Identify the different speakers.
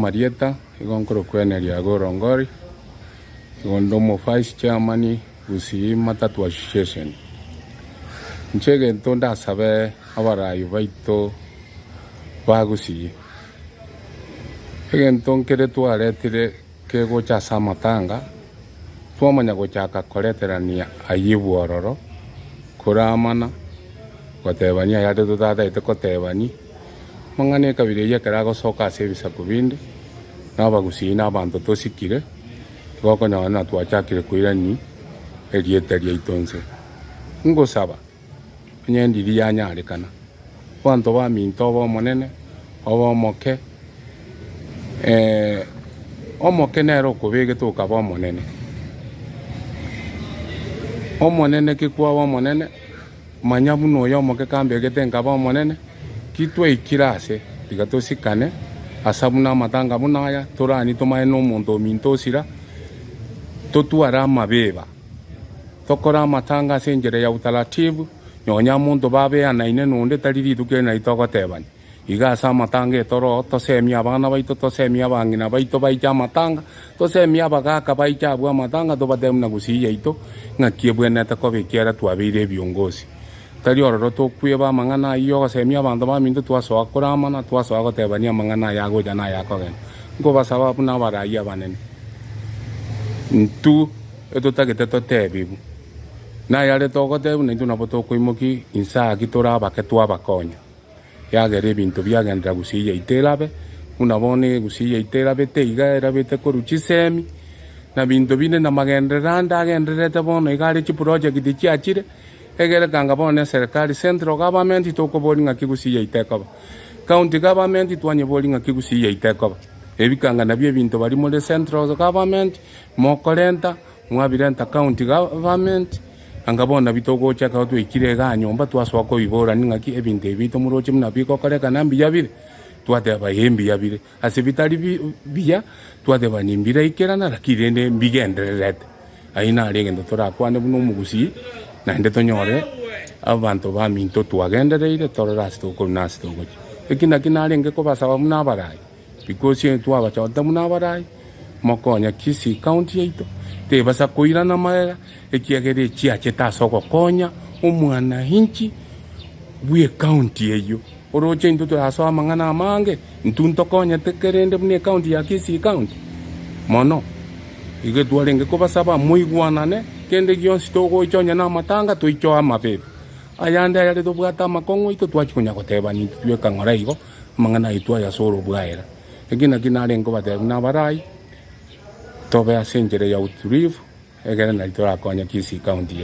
Speaker 1: amarieta, igo nkorokwa Henry Agoro Ongori, igo nde omo vice chairman Gusii Matatu Association. Inche egento ndasabe abarai baito ba Gusii, egento nkere twaretire kegocha ase amatanga, twamanya gochaka koreterania ayio bwororo, koramana, gotebania ayare totataete kotebania, Amang'ana ekabira eyio ekero agosoka ase ebisaku binde, na abagusii na abanto tosikire, igo okonyora ng'a twachakire koirania erieta riaito inse. Ngosaba, onye ndiria yanyarekana, abanto baminto obe omonene, obe omoke, omoke nere okobegete okaba omonene. Omonene ki kwaba omonene? Manya buna oyo omoke kambegete nkaba omonene, ki twaikire ase, tiga tosikane, asa buna amatanga buna aya, toranie tomanye nomonto ominto osira, totware amabeba, tokore amatanga ase enchera ya utaratibu, nonya omonto babeanaine nonde tari rituko eri nari togotebania. Iga ase amatanga etoro, tosemie abana baito, tosemie abang'ina baito baiche amatanga, tosemie abagaaka baiche abwo amatanga, tobatebie buna gusii yaito ng'aki ebwenerete koba ekiagera twabeire ebiongosi. Tari ororo tokweba amang'ana ayio y'ogosemia abanto baminto twasoa koramana, twasoa gotebania amang'ana aya agocha na aya akogenda. Nkobasaba buna abarai abanene, intwe etotagete totebigwe, nayare togotebwa naintwe nabo tokoimokia inse aa tore abake twabakonya. Yagera ebinto biagenderera gusii yaito erabe, buna bono egusii yaito erabete iga erabete korwa chisemi, na binto binde na magenderero ande agendererete bono iga are chiproject chiachire, egere kanga bono eserekari central government tokoboria ng'aki gusii yaito ekoba, county government twanyeboria ng'aki gusii yaito ekoba. Ebi kanga nabio ebinto baria more central government mokorenta. Mwabirenta county government, anga bono nabio togocha ekero twaikire igaa nyomba twasoa koiborani ng'aki ebinto ebi biaito moroche buna bigokorekana mbuya bire? Twateba ee mbuya bire. Ase bitari buya, twateba nimbiraikerana lakini rende mbigendererete. Ayio naro egento torakwane buna omogusii, naende tonyore abanto baminto twagendereire torore ase tokorwa na ase togochia. Eki naki narenge kobasaba buna abarai. Because twabachorete buna abarai, mokonye Kisii County yaito, tebasa koirana magega, ekiagera echiachete ase ogokonya omwananchi bw'ecounty eyio. Oroche intwe torasoe amang'ana amange, intwe ntokonyete kerende buna ecounty ya Kisii County mono. Igo twarenge kobasaba moigwanane, kende gionsi togocha onye namatanga toichoe amabebe. Ayande ayare tobwate amakong'u aito twachia konya gotebania intwe twekang'ora igo. Amang'ana aito aya ase orobwaera. Eki nakio narenge kobatebia buna abarai, tobe ase enchera ya utulivu, egere nari torakonye Kisii County yaito.